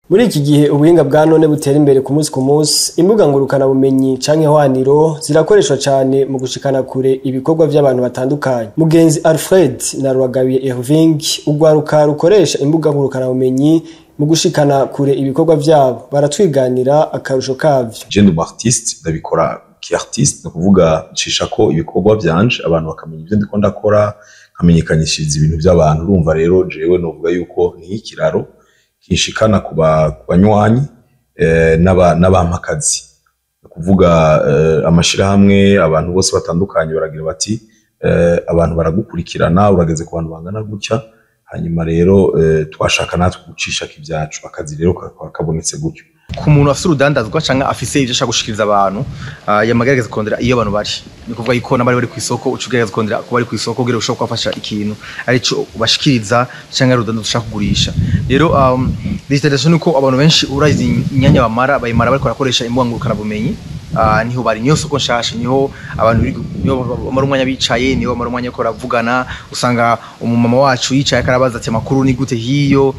Muri iki gihe ubuhinga bwa none butera imbere ku munsi ku munsi, imbuga ngurukanabumenyi canke hwaniro zirakoreshwa cane mu gushikana kure ibikorwa vy'abantu batandukanye. Mugenzi Alfred na Rwagabiye Irving, urwaruka rukoresha imbuga ngurukanabumenyi mu gushikana kure ibikorwa vyabo, baratwiganira akarusho kavyo. Je ndi umu artiste, ndabikora ki artiste, ni ukuvuga ncisha ko ibikorwa vyanje, abantu bakamenya ivyo ndiko ndakora, nkamenyekanyishiriza ibintu vy'abantu. Urumva rero, jewe novuga yuko ni ikiraro kinshikana ku banywanyi n'abampakazi, ni ukuvuga amashirahamwe, abantu bose batandukanye baragira bati: "Abantu baragukurikirana, urageze ku bantu bangana gutya." Hanyuma rero twashaka natwe gucishako ivyacu, akazi rero kakaba kabonetse gutyo. Ku muntu afise urudandazwa canke afise ivyo ashaka gushikiriza abantu, yamagerageza kurondera iyo abantu bari, ni kuvuga yuko n'abari bari kw'isoko, uca ugerageza kurondera kuba bari kw'isoko kugira ushobore kubafasha ikintu arico ubashikiriza canke ari urudandazwa ushaka kugurisha. Rero digitalisation nuko abantu benshi, urazi, imyanya bamara bayimara bariko barakoresha imbuga ngurukanabumenyi. Niho bari, niyo soko nshasha, niho abantu niho bamara umwanya bicaye, niho bamara umwanya bariko baravugana. Usanga umumama wacu yicaye akarabaza ati: "Amakuru ni gute hiyo?"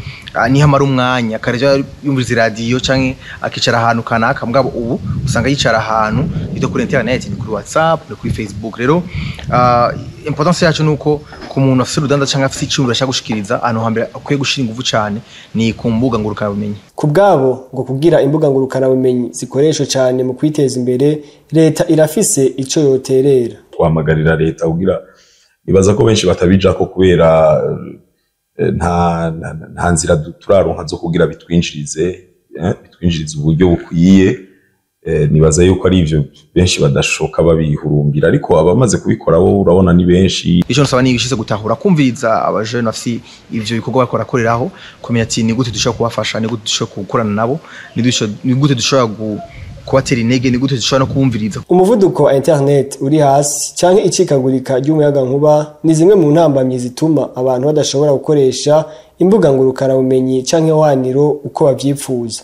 Niho amara umwanya, akareja yumviriza iradiyo canke akicara ahantu kanaka. Mugabo ubu usanga yicara ahantu nito kuri internet, ni kuri WhatsApp, ni kuri Facebook. Rero importance yacu nuko ku muntu afise urudanda canke afise iciyumviro ashaka gushikiriza, ahantu hambere akwiye gushira inguvu cane ni ku mbuga ngurukanabumenyi. Ku bwabo, ngo kugira imbuga ngurukanabumenyi zikoreshwe cane mu kwiteza imbere, leta irafise ico yoterera. Twahamagarira leta kugira, nibaza ko benshi batabijako kubera nta nzira turaronka zo kugira bitwinjirize uburyo bukwiye. Nibaza yuko ari ivyo benshi badashoka babihurumbira, ariko abamaze kubikora bo urabona ni benshi. Ico nsaba ni ibishitse gutahura, kumviriza abajene bafise ivyo bikorwa bariko barakoreraho, kumenya ati: ni gute dushobora kubafasha, ni gute dushobora gukorana nabo, ni gute dushobora kubatera intege, ni gute dushobora no kubumviriza. Umuvuduko wa internet uri hasi canke icikagurika ry'umuyagankuba ni zimwe mu ntambamyi zituma abantu badashobora gukoresha imbuga ngurukanabumenyi canke hwaniro uko bavyipfuza.